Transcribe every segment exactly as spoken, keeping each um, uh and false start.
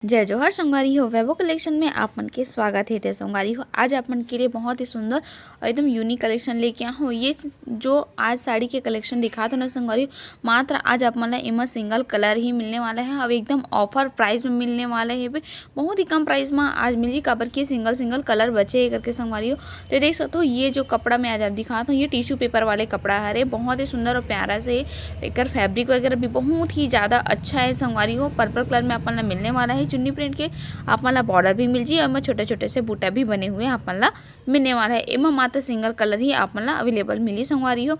जय जोहार संगवारी हो, वैभव कलेक्शन में आप मन के स्वागत हे। ते संगवारी हो, आज आप मन के लिए बहुत ही सुंदर और एकदम यूनिक कलेक्शन लेके आ हूँ। ये जो आज साड़ी के कलेक्शन दिखात हो ना संगवारी हो, मात्र आज आप मन ला एमा सिंगल कलर ही मिलने वाला है और एकदम ऑफर प्राइस में मिलने वाला है। बहुत ही कम प्राइस में आज मिल जी, काबर कि सिंगल सिंगल कलर बचे हे करके संगवारी हो। तो देख सकते हो, ये जो कपड़ा मैं आज आप दिखात हूँ, ये टिश्यू पेपर वाले कपड़ा हरे, बहुत ही सुंदर और प्यारा से एकर फैब्रिक वगैरह भी बहुत ही ज़्यादा अच्छा है संगवारी हो। पर्पल कलर में अपन ला मिलने वाला है चुन्नी प्रिंट के। आप मन ला बॉर्डर भी मिल जी और एमा छोटे छोटे से बूटा भी बने हुए आप मन ला मिलने वाला है। एमा मात्र सिंगल कलर ही आप मन ला अवेलेबल मिली संगवारी हो।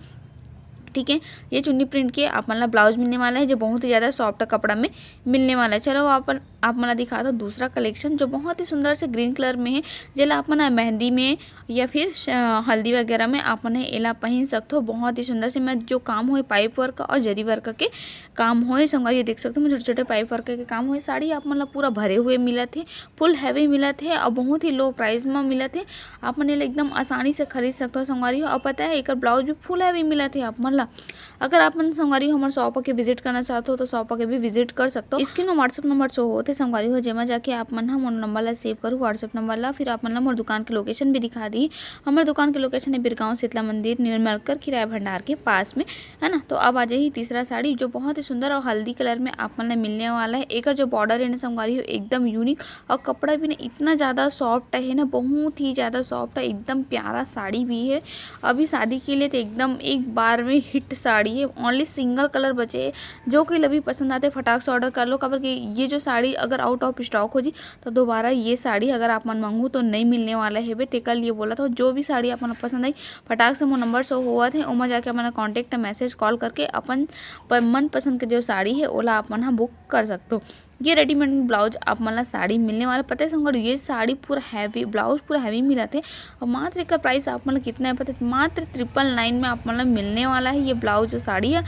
ठीक है, ये चुन्नी प्रिंट के आप मन ला ब्लाउज मिलने वाला है, जो बहुत ही ज़्यादा सॉफ्ट कपड़ा में मिलने वाला है। चलो आप आप मन ला दिखात हूँ दूसरा कलेक्शन, जो बहुत ही सुंदर से ग्रीन कलर में है, जेला आप मन मेहंदी में या फिर श-, हल्दी वगैरह में आप मन एला पहन सकते हो। बहुत ही सुंदर से मैं जो काम होए पाइप वर्क और जरी वर्क के काम होए संगवारी, ये देख सकते हो, मैं छोटे छोटे पाइप वर्क के काम होए। साड़ी आप मन ला पूरा भरे हुए मिलत हे, फुल हैवी मिलत हे और बहुत ही लो प्राइस में मिलत हे। आप मन एला एकदम आसानी से खरीद सकते हो संगवारी हो। और पता है, एकर ब्लाउज भी फुल हैवी मिलत हे आप मन ला। अगर आप मन संगवारी हो हमर शॉप के विजिट करना चाहते हो, तो शॉप के भी विजिट कर सकते हो। स्क्रीन में WhatsApp नंबर शो होते संगवारी हो, जेमा जाके आप मन ह मोर नंबर ला सेव करो, WhatsApp नंबर ला। फिर आप मन ला मोर दुकान के लोकेशन भी दिखा दी। हमर दुकान के लोकेशन है बिरगांव शीतला मंदिर, निर्मलकर किराया भंडार के पास में, है ना। तो अब आ जाही तीसरा साड़ी, जो बहुत ही सुंदर और हल्दी कलर में आप मन ला मिलने वाला है। एकर जो बॉर्डर है ना संगवारी हो, एकदम यूनिक और कपड़ा भी ना इतना ज़्यादा सॉफ्ट है ना, बहुत ही ज़्यादा सॉफ्ट है, एकदम प्यारा साड़ी भी है। अभी शादी के लिए तो एकदम एक बार में हिट साड़ी है। ओनली सिंगल कलर बचे हे, जो कोई ला भी पसंद आते फटाक से ऑर्डर कर लो, काबर कि ये जो साड़ी अगर आउट ऑफ स्टॉक हो जी, तो दोबारा ये साड़ी अगर आप मन मांगू तो नहीं मिलने वाला है बे। तेकर लिए बोला था, जो भी साड़ी आप मन ला पसंद आई, फटाक से मोर नंबर शो होवत है, ओमा जाके आप मन कॉन्टैक्ट, मैसेज, कॉल करके अपन प-, मनपसंद के जो साड़ी है, ओला आप मन ह बुक कर सकते हो। ये रेडीमेड ब्लाउज आप मन ला साड़ी मिलने वाला, पता है संगवारी, ये साड़ी पूरा हैवी, ब्लाउज पूरा हैवी मिलत हे। और मात्र एकर प्राइस आप मन ला कितना है पता है? मात्र ट्रिपल नाइन में आप मन ला मिलने वाला है ये ब्लाउज जो साड़ी है।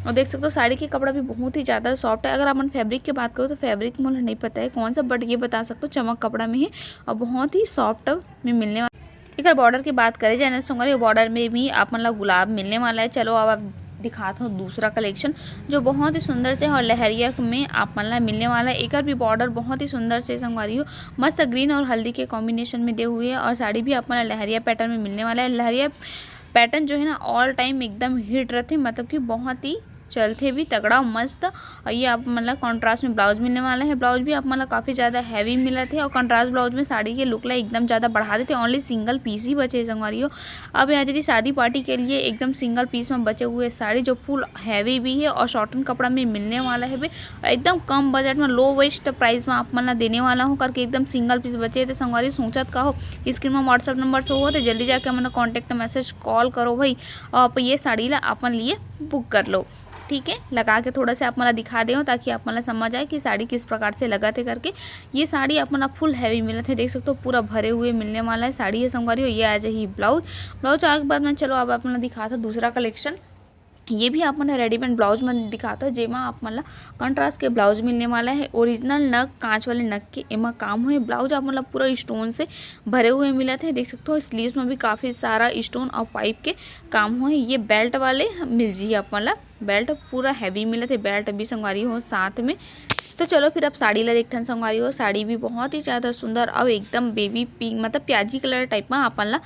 और देख सकते हो, साड़ी के कपड़ा भी बहुत ही ज़्यादा सॉफ्ट है। अगर आप मन फैब्रिक की बात करो तो फैब्रिक मोला नहीं पता है कौन सा, बट ये बता सकते हो, चमक कपड़ा में है और बहुत ही सॉफ्ट में मिलने वाला। एकर बॉर्डर की बात करे जाए ना संगवारी, बॉर्डर में भी आप मन ला गुलाब मिलने वाला है। चलो अब आप दिखात हूँ दूसरा कलेक्शन, जो बहुत ही सुंदर से और लहरिया में आप मन ला मिलने वाला है। एकर भी बॉर्डर बहुत ही सुंदर से संगवारी हो, मस्त ग्रीन और हल्दी के कॉम्बिनेशन में दे हुए है। और साड़ी भी आप मन ला लहरिया पैटर्न में मिलने वाला है। लहरिया पैटर्न जो है ना, ऑल टाइम एकदम हिट रहते, मतलब कि बहुत ही चलथे भी तगड़ा मस्त। और ये आप मन ला कॉन्ट्रास्ट में ब्लाउज मिलने वाला है। ब्लाउज भी आप मन ला काफ़ी ज़्यादा हैवी मिलत है और कॉन्ट्रास्ट ब्लाउज में साड़ी के लुक ला एकदम ज़्यादा बढ़ा देते। ओनली सिंगल पीस ही बचे हे संगवारी हो। अब यहाँ यदि शादी पार्टी के लिए एकदम सिंगल पीस में बचे हुए साड़ी, जो फुल हैवी भी है और शॉर्टन कपड़ा में मिलने वाला है भी, और एकदम कम बजट में, लोवेस्ट प्राइस में आप मन ला देने वाला हूँ करके एकदम सिंगल पीस बचे हे। तो संगवारी सोचत का हो, स्क्रीन में WhatsApp नंबर शो होते, जल्दी जाके हमन कॉन्टैक्ट, मैसेज, कॉल करो भाई, और आप ये साड़ी ला अपन लिए बुक कर लो। ठीक है, लगा के थोड़ा सा आप मन ला दिखा दे हूँ, ताकि आप मन ला समझ आए कि साड़ी किस प्रकार से लगत है करके। ये साड़ी आप मन ला फुल हैवी मिलत है, देख सकते हो, पूरा भरे हुए मिलने वाला है साड़ी। ये संगवारी हो, ये आ जाही ब्लाउज। ब्लाउज आए के बाद में चलो अब आप मन ला दिखात हूँ दूसरा कलेक्शन। ये भी आप मन रेडीमेड ब्लाउज में दिखात हूँ, जेमा आप मन ला कॉन्ट्रास्ट के ब्लाउज मिलने वाला है। ओरिजिनल नग, कांच वाले नग के एमा काम हुए। ब्लाउज आप मन ला पूरा स्टोन से भरे हुए मिलत है, देख सकते हो, स्लीव्स में भी काफ़ी सारा स्टोन और पाइप के काम हुए। ये बेल्ट वाले मिल जी आप मन ला, बेल्ट पूरा हैवी मिलत है, बेल्ट भी संगवारी हो साथ में। तो चलो फिर आप साड़ी ला देखथन संगवारी हो। साड़ी भी बहुत ही ज़्यादा सुंदर और एकदम बेबी पिंक, मतलब प्याजी कलर टाइप में आप मन ला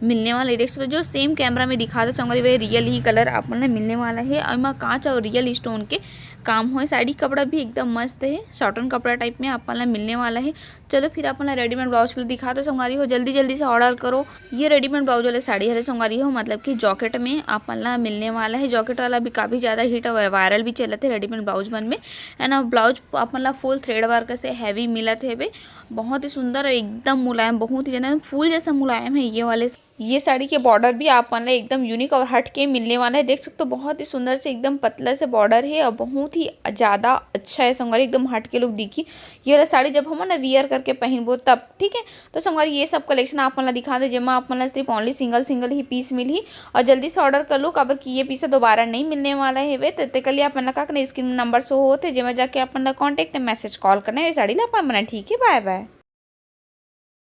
मिलने वाला है। देख सकते हो, जो सेम कैमरा में दिखा दो संगवारी, वही रियल ही कलर आप मन ला मिलने वाला है। और एमा कांच और रियल स्टोन के काम होए। साड़ी कपड़ा भी एकदम मस्त है, शॉटन कपड़ा टाइप में आप मन ला मिलने वाला है। चलो फिर आप मन ला रेडीमेड ब्लाउज के लिए दिखा दो संगवारी हो, जल्दी जल्दी से ऑर्डर करो। ये रेडीमेड ब्लाउज वाले साड़ी हरे संगवारी हो, मतलब कि जॉकेट में आप मन ला मिलने वाला है। जॉकेट वाला भी काफ़ी ज़्यादा हिट और वायरल भी चलत है रेडीमेड ब्लाउज मन में, है ना। ब्लाउज आप मन ला फुल थ्रेड वर्क से हैवी मिलत है बे, बहुत ही सुंदर और एकदम मुलायम, बहुत ही ज़्यादा फूल जैसा मुलायम है ये वाले। ये साड़ी के बॉर्डर भी आप मन ला एकदम यूनिक और हट के मिलने वाला है। देख सकते हो, बहुत ही सुंदर से एकदम पतला से बॉर्डर है और बहुत ही ज़्यादा अच्छा है संगवारी, एकदम हट के लुक दिखी। ये वाला साड़ी जब हमन ना वियर करके पहनबो तब, ठीक है। तो संगवारी, ये सब कलेक्शन आप मन ला दिखा दे, जेमा आप मन ला सिर्फ ओनली सिंगल सिंगल ही पीस मिलही और जल्दी से ऑर्डर कर लो, काबर कि ये पीस दोबारा नहीं मिलने वाला है। वे तो तेकर लिए आप मन ला का करना, स्क्रीन में नंबर शो होत है, जेमा जाके आप मन ला कॉन्टैक्ट, मैसेज, कॉल करना है, ये साड़ी ला आप मन ला, ठीक है। बाय बाय।